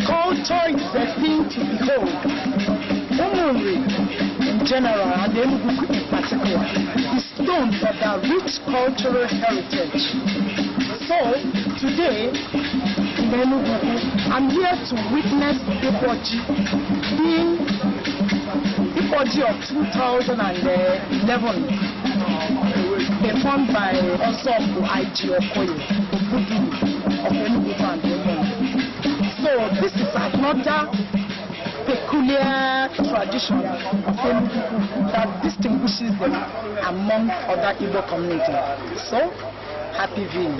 Culture is a thing to behold. Umunri, in general, and Enugu in particular, is known for their rich cultural heritage. So, today, in Enugu, I'm here to witness Ikwoji, being Ikwoji of 2011, performed by Osoku IG Okoye, Obudu of Enugu and Umunri. So this is another peculiar tradition of Enugu that distinguishes them among other Igbo communities. So, happy viewing.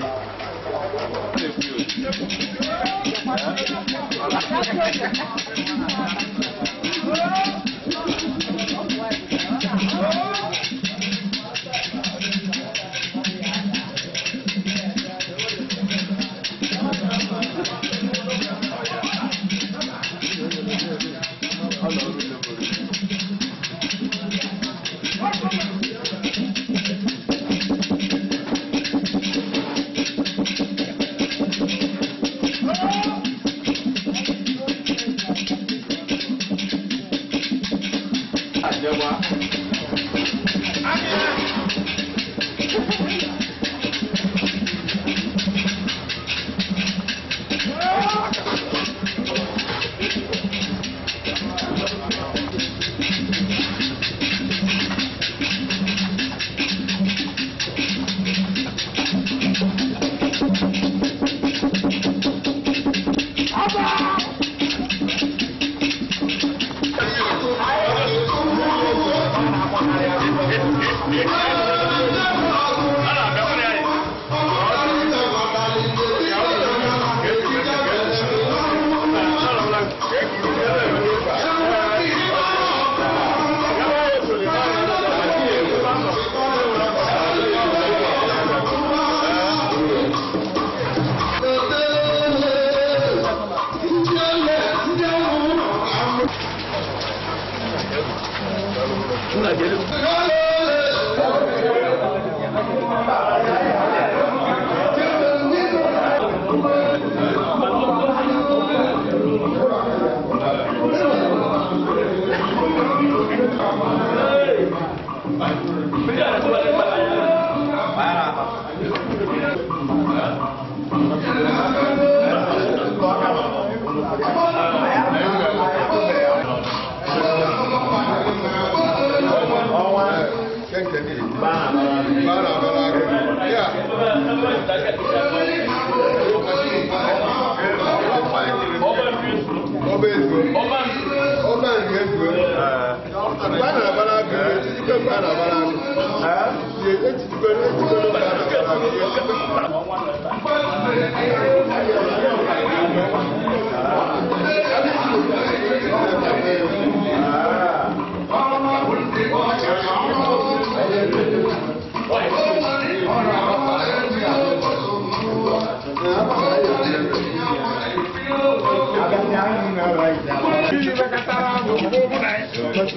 Thank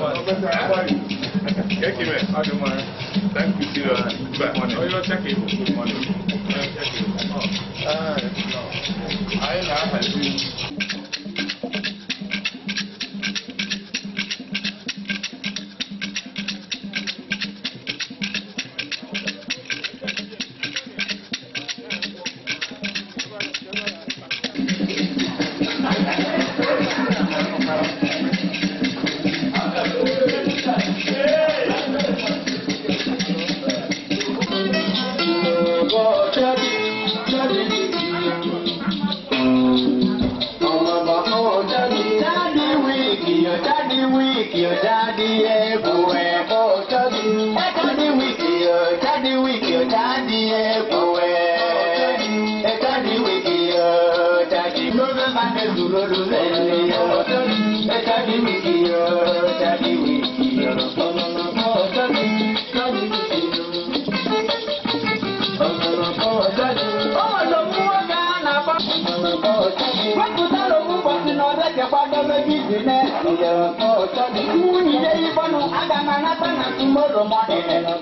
you, man. Thank you, seriously. Good morning. Oh, you're checking. Good morning. Anyị na-ahazi.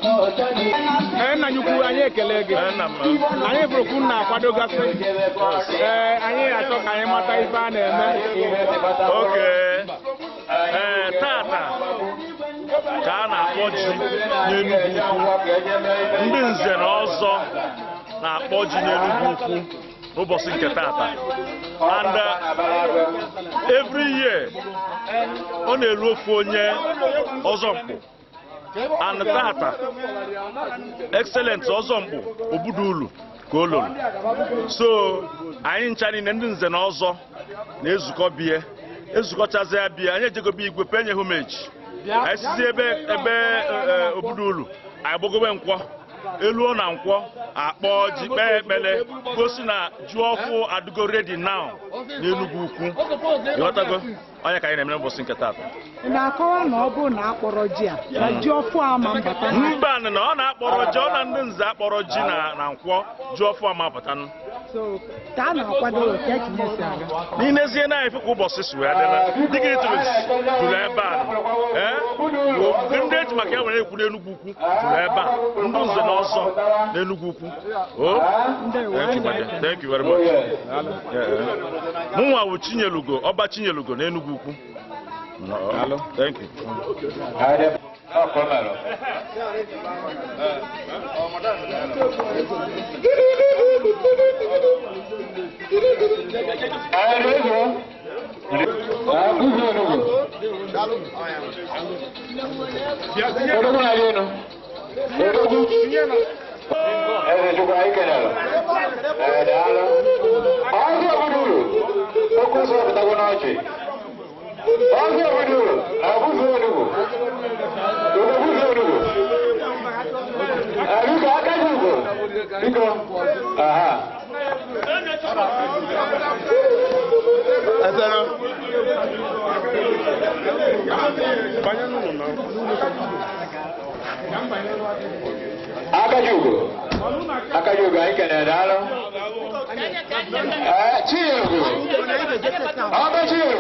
Nna anyị ukwu, anyị ekele gị. Anyị bụrụ ka unu na-akwadogasị. Ee, anyị achọ ka anyị mata ife a na-eme. Oke ee, tata ka a na-akpọ ji n'Enugwu Ukwu. Ndị nze na ọzọ na-akpọ ji n'Enugwu Ukwu n'ụbọchị nke tata. And every year ọ na-eru ofu onye ọzọ mkpụ. And tata excellent ọzọ mkpụ Obudulu ka o loro. So anyị ncha niile ndị nze na ọzọ na-ezukọ bie, ezukọchazie bie, anyị ejegobe igwe penye homage. Anyị sizi ebe ebe Obudulu, anyị gbagobe nkwọ, eluo na nkwọ, akpọ ji, kpee ekpele, gosi na ji ọfụ adịgo ready now n'Enugwu Ukwu. Ịghọtago onye ka anyị na-eme n'ụbọchị nke tata. Ị na-akọwa na ọ bụrụ na akpọrọ ji a, na ji ọfụ ama mbata? Mba, na ọ na-akpọrọ ji, ọ na ndị nze akpọrọ ji na nkwọ, ji ọfụ ama pụtanụ. So ka a na-akwado ka ekinye si aga. N'inezie na anyị fụ ka ụbọchị si wee dịla, dignitaries juru ebe a. Ee, ndị eji maka ya were ekwu n'Enugwu Ukwu juru ebe a, ndị nze na ọzọ n'Enugwu Ukwu. Oh, thank you, my dear. Thank you very much. Mụnwa wụ Chinyelugo, ọba Chinyelugo n'Enugwu Ukwu. Thank you. Akajugo, anyị kenere, daalụ. Ee, Chinyere, ọba Chinyere.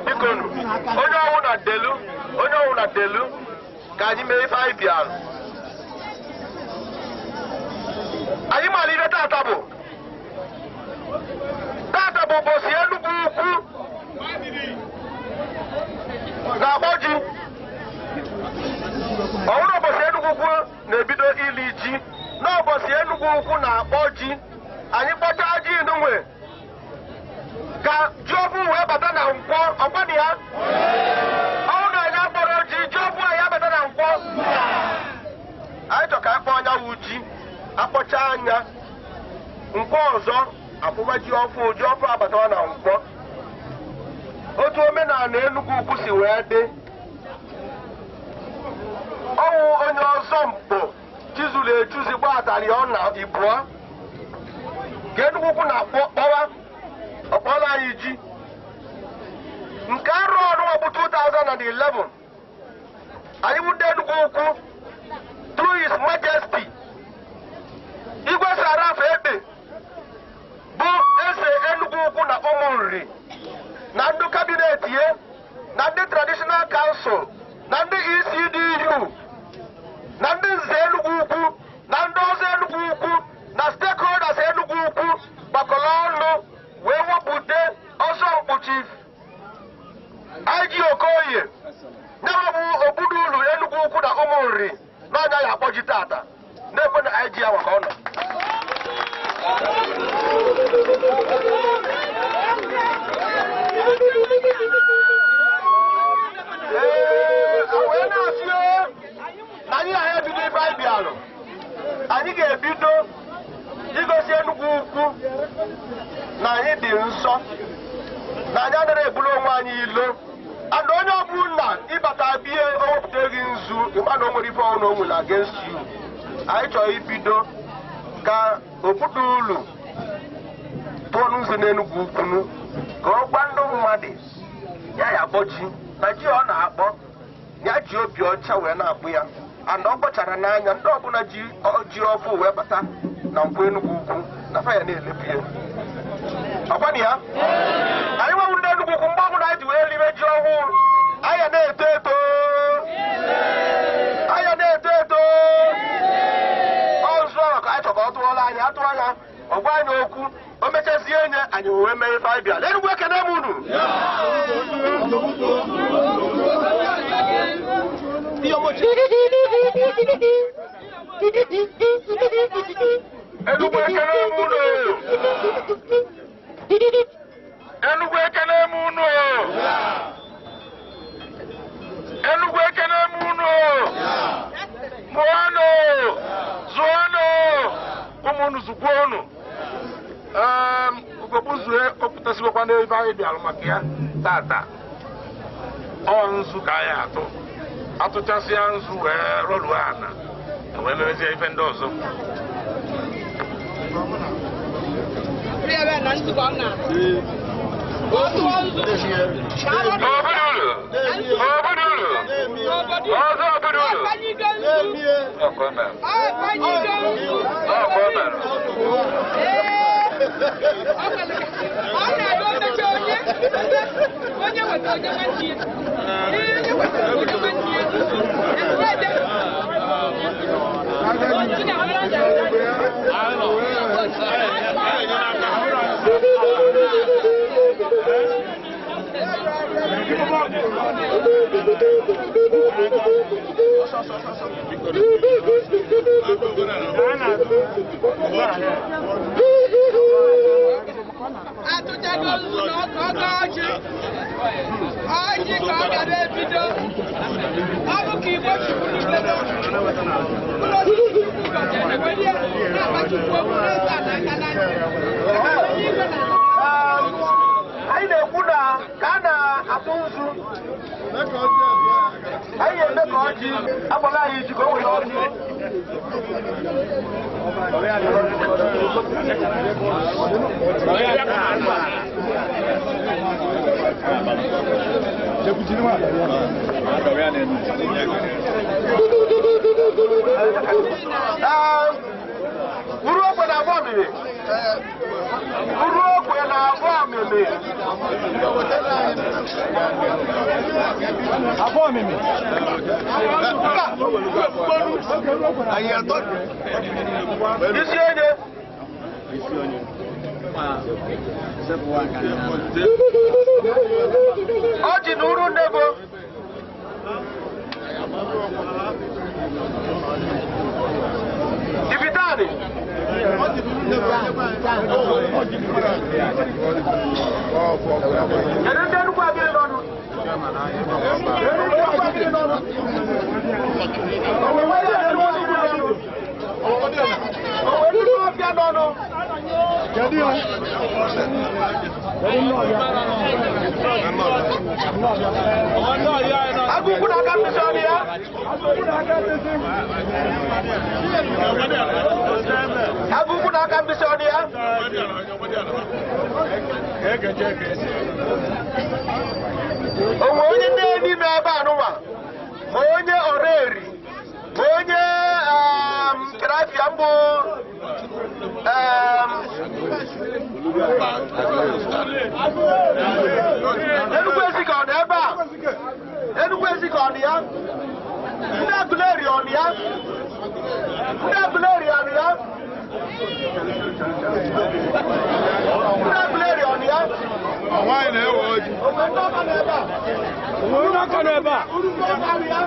Bikonu onye ọwụ na delu ka anyị mee ife anyị bịara. Anyị mara ihe tata bụ ụbọchị Enugwu Ukwu na-akpọ ji. Ọwụrụ ụbọchị Enugwu Ukwu na-ebido ili ji, n'ụbọchị Enugwu Ukwu na-akpọ ji, anyị kpọchaa ji nwe ka ji ọfụ wee bata na nkwọ. Ọkwa ya ọnwụ na anyị akpọrọ ji, ji ọfụ anyị abata na nkwọ. Anyị chọ ka akpọ anya wụ ji, akpọcha anya nkwọ ọzọ akwụwa ji ọfụ, ji ọfụ abatawa na nkwọ. Otu omenala Enugwu Ukwu si wee dị, ọnwụ onye ọzọ mkpo chizuru echuzi gbatara ya ọ na ibụọ ka Enugwu Ukwu na-akpọ kpọwa ọkpọrọ anyị ji. 2011 anyị bụ ndị Enugu Ukwu through His Majesty Igwe Saraf Ekpe bụ eze Enugu Ukwu na Ụmụnri na ndị cabinet ye na ndị traditional council na ndị ECDU na ndị nze Enugu Ukwu na ndị ọzọ Enugu Ukwu na stakeholders Enugu Ukwu gbakọrọ ọnụ wee wepụta ọsọ mkpuchi IG Okoye nyawa bụ Ogbudulu Enugu Ukwu na Ụmụnri n'ọnya ya akpọji tata na-ekwe na IG awa ka ọ nọ. Ee, wee na-asị na anyị na ya ebido ife anyị bịalụ. Anyị ga-ebido igosi Enugu Ukwu na anyị dị nsọ, na anyị anaghị ebulu onwe anyị ilo. And onye ọbụla ịbata bie owepụta gị nzu ịma na o nwere ife ọnwụ na o nwere against you. Anyị chọrọ ibido ka Ogbudulu tụọ nzu n'Enugu Ukwu ka ọ gwa ndị mmadụ ya ya akpọ ji na ji ọ na-akpọ ya ji obi ọcha wee na-akpụ ya. And ọ kpọchara n'anya ndị ọbụla ji ọfụ wee bata na nkwụ Enugu Ukwu na fa ya na-elepu ya. Ọkwa ya? Anyị nwewu ndị Enugu Ukwu mgbe ọbụla anyị ji wee ribe ji ọhụụ anyị na-eto eto. Anyị na-eto eto. Ọ nzu ahụ ka anyị chọrọ ka ọ tụọla anyị atụ anya ọ gwa anyị okwu o mechazie nye anyị wee mee ife anyị bịara. Enugwu ekene m unu. Enugwu ekene m unu. Enugwu ekene m unu. Enugwu ekene m unu. Mụọnụ, zụọnụ, ụmụ unu zụkwuonụ. Ugogbuzue opụtasịkwa n'ebe anyị bịara maka ya tata. Ọ nzu ka anyị atụ. Atụchasịa nzu wee rọruo ana wee memezie ife ndị ọzọ. Atụchago nzu na ọkọ ọjị. Ọjị ka ọ gara ebido. Ọ bụ ka Igbo si bụrụ mkpụrụ osisi Chukwu gọziri were ya na-agbachukwu okwu n'eze a n'aka na ntị. Anyị na-ekwu na ka a na-atụ nzu anyị ga-eme ka ọjị agbala anyị ji ka o were ọjị. Uru okwe na-abụ omimi. Uru okwe na-abụ omimi. Abụ omimi. Isi onye. Ọjị na uru nnebo. Ifitani. Kedu ndị Enugwu abịrị n'ọnụ? Kedu ndị Enugwu abịrị n'ọnụ? O nwere ndị Enugwu n'ọnụ? O nwere ndị ọbịa n'ọnụ? Agụ ukwu na-aka mkpịsị ọnụ ya. Agụ ukwu na-aka mkpịsị ọnụ ya. O nwere onye na-eni n'ebe Ma onye Oreri, ma onye Kerafia mbụ Enugwu Ezike ọ dị ebe a? Enugwu Ezike ọ dị ya? Ndị Aguleri ọ dị ya? Ndị Aguleri ọ dị ya? Ndị Aguleri ọ dị ya? Nwaanyị na-ewe ọjị. Onwe ndị ọka nọ ebe a? Onye ọkọ nọ ebe a? Ndị ọka nọ ya?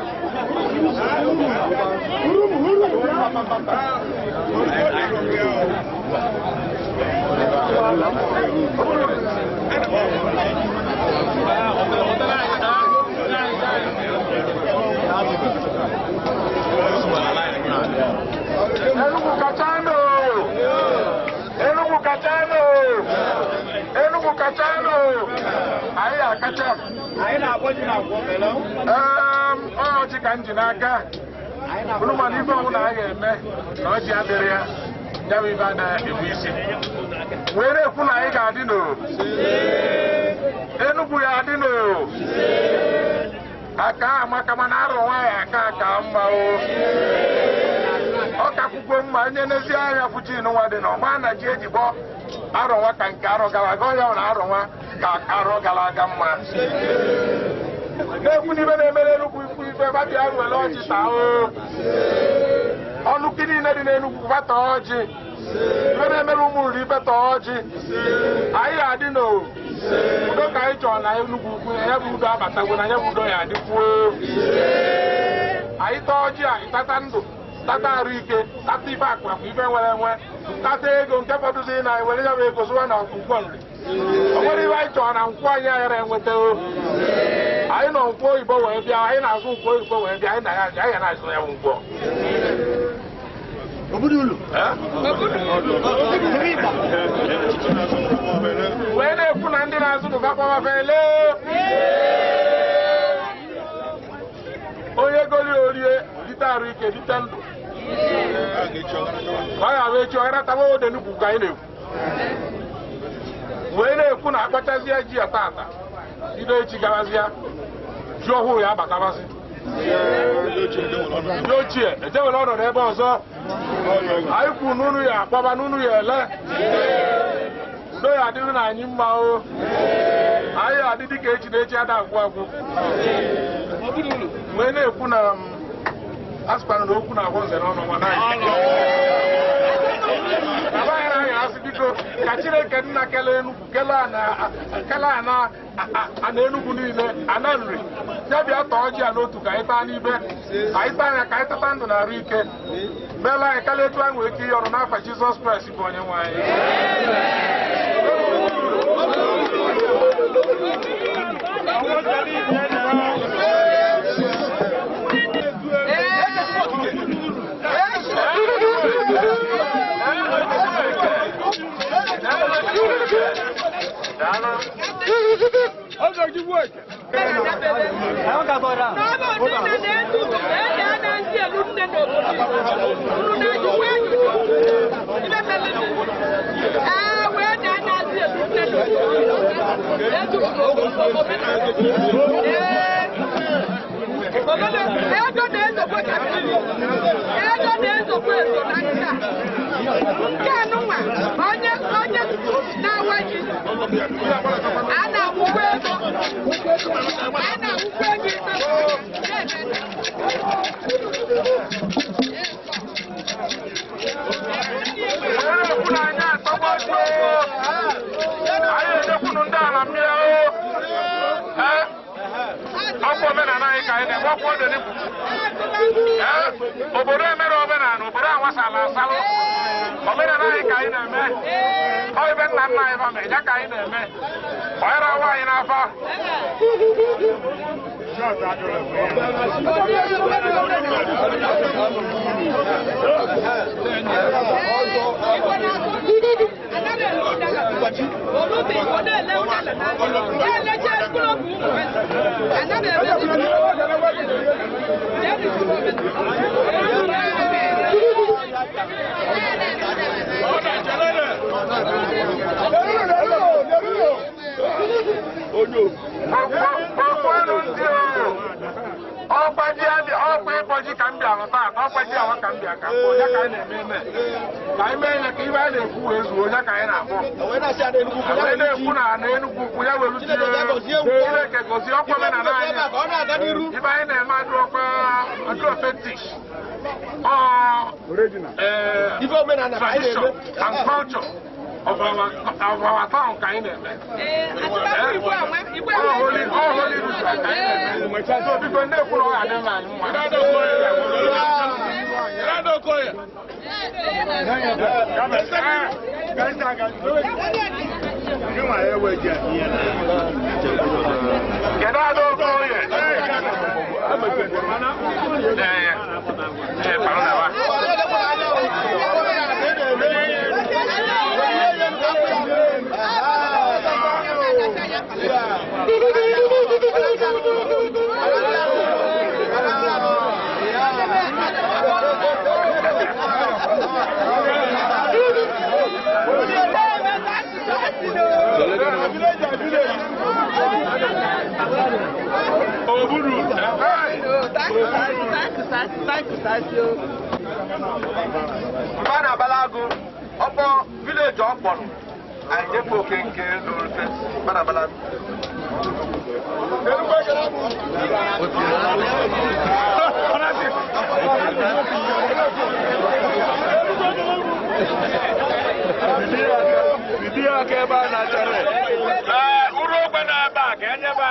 Enugu kachanụ! Enugu kachanụ! Enugu kachanụ! Anyị akacha. Anyị na-akpọ ji na-akwọ. Ọjị ka m ji n'aka. Unu mana ife ọbụla a ga-eme na ọjị adịrị ya, ya bụ ife anaghị ebu isi. Wee na-ekwu na anyị ga-adị n'o. Enugu ya adị n'o. Aka amaka mana arụ nwaanyị aka aka mma o. Ọ kakwukwo mma onye n'ezi anya fụchi nwa dị n'ọgba na ji ejikpọ arọ nwa ka nke arọ gara aga ọya na arọ nwa ka arọ gara aga mma. Na-ekwu n'ibe na-emere Enugwu ikwu ife babịa were ọjị taa o. Ọnụkị niile dị n'Enugwu bata ọjị. Ibe na-emere ụmụ nri ife taa ọjị. Anyị adị n'o. Udo ka anyị chọrọ na Enugwu ukwu ya bụ udo abatagwo na ya bụ udo ya adịkwuo. Anyị taa ọjị anyị tata ndụ, tata arụ ike, tata ife akụ akụ ife nwere enwe, tata ego nke fọdụzi na ewere ya bụ ego zụwa na ọkwụkwọ nri. O nwere ife anyị chọrọ na nkwụ anyị aghara enweta o. Anyị nọ nkwụ oyibo wee bịa, anyị na-azụ nkwụ oyibo wee bịa, anyị na ya anyị na-azụ ya bụ nkwụ. Wee na-ekwu na ndị na-azụ nụbakpawafele onye goli orie lite arụ ike lite ndụ. Ọ ga-abụ echi ọ gharatawa ode nnukwu ka anyị na-ekwu. Wee na-ekwu na akpachazie ji ya tata bido echi gawazịa ji ọhụrụ ya abatabazị. Ndị ochie ejewere ọnọdụ ebe ọzọ. Anyị kwu n'unu ya akpọba n'unu ya ele. Udo ya adịrị na anyị mma o. Anyị adị dịka echi na echi ada agwụ agwụ. Wee na-ekwu na asịkwana na okwu na-agwụ nze n'ọnụ nwa anyị. Anyị asị biko ka Chineke nna kelee Enugwu kelee ana ana Enugwu niile ana nri ya bịa tọọ ọjị ya n'otu ka anyị taa n'ibe anyị taa ya ka anyị tata ndụ na arụ ike meela anyị karịa etu anyị nwere ike ihe ọrụ n'afa Jizọs Kraịst bụ onye nwe anyị. Obodo emere omenala, obodo awasala asalụ. Omenala anyị ka anyị na-eme. Ọ ibe nna nna anyị ba mere, ya ka anyị na-eme. Ọ yara awa anyị n'afa. Ọkwa ji adị ọkwa ịkpọ ji ka m bịara taata, ọkwa ji awa ka m bịa ka m kpọọ ya ka anyị na-eme eme. Ka anyị mee ya ka ibe anyị na-ekwu wee zuo ya ka anyị na-akpọ. Wee na-ekwu na ana Enugwu Ukwu ya were Chineke gozie ọkwa omenala anyị. Ibe anyị na-eme adịrọkwa adịrọ fetish. Ọ tradition and culture of our town ka anyị na-eme. All holy ritual ka anyị na-eme. So biko ndị ekwuru ọ ga-adị mma anyị mma. Kedu ada Okoye? Ee, para Mba na Balagu, ọkpọ vileji ọkpọrọ anyị jefu oke nke n'ofe mba na Balagu. Uru ogbe na ebe a ka enyebe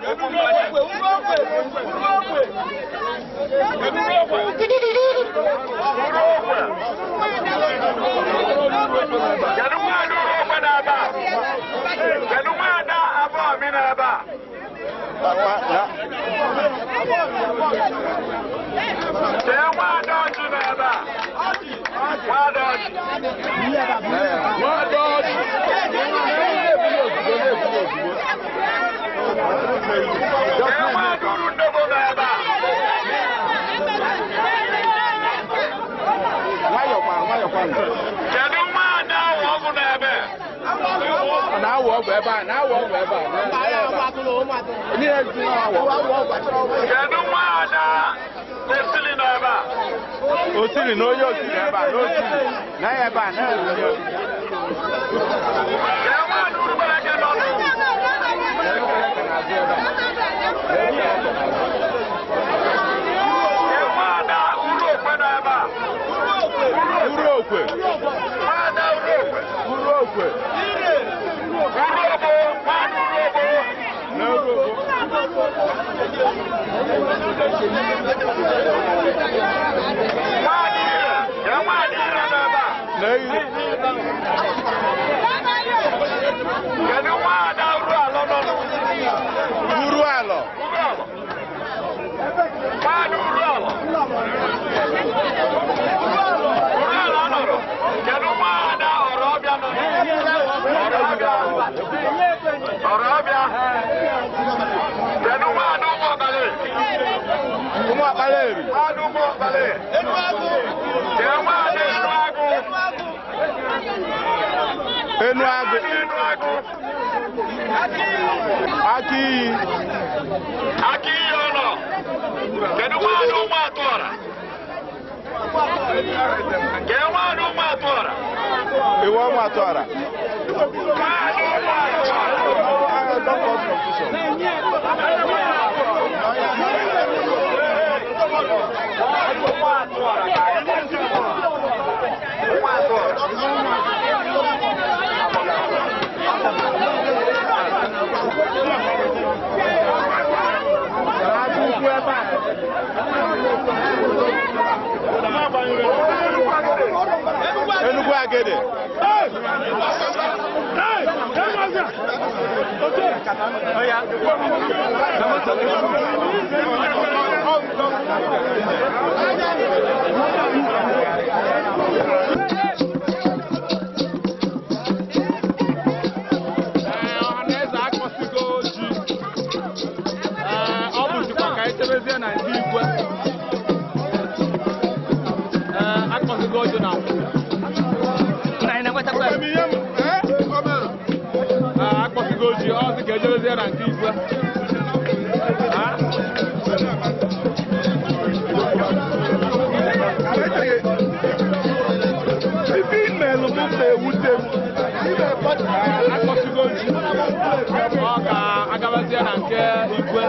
okwu mmanya. Uru ogbe. Kedu nwaada uru ogbe na ebe a? Kedu nwaada abụọ mi na ebe a? Kee nwaada ọjị na ebe a? Nwaada ọjị. Nwaada ọjị. Kee nwaada uru ndebo na ebe a? Kedu nwaada awụ ọgwụ na ebe? Na-awụ ọgwụ ebe a, na-awụ ọgwụ ebe a. Kedu nwaada Osili na ebe a? Osiri na onye osiri ebe a, na osiri. Na ya ebe a, na ya onye osiri. Kee nwaada Urubereke nọ n'ugwu? Kee nwaada Uru Okwe nọ ebe a? Uru okwe. Nwaada Uru Okwe. Uru okwe. Uru Obo, nwaada Uru Obo. Na uru okwe. Nwaada Ire. Kee nwaada Ire nọ ebe a? Na ire. Kedu nwaada Uru Alọ nọ n'ugwu? Uru alọ. Uru Alọ. Nwaada Uru Alọ. Uru Alọ nọrọ. Kedu nwaada Ọrọbịa nọ n'ugwu? Ọrọbịa. Ọrọbịa. Kedu nwaada Ụmụ Ọkpali? Ụmụ akpala eri. Nwaada Ụmụ Ọkpali. Kee nwaada Enu Agụ. Enu agụ. Nwaada Enu Agụ. Akị iyi. Aka iyi ọ nọ. Kedu nwaada Ụmụ Atụọra? Kee nwaada Ụmụ Atụọra? Iwe ọmụ atụara. Nwaada Ụmụ Atụọra. Don't cause confusion. Ụmụ Atụọra. Enugwu Agede. Ọhaneze akpọsigo ji. Ee, ọ bụzikwa ka anyị chebezie na ndị igwe. Ee, akpọsigo ji na nkwụ. Ee, akpọsigo ji, ọ sị ka ejebezie na nke igwe. Ha? Ọ ka agabazie na nke igwe.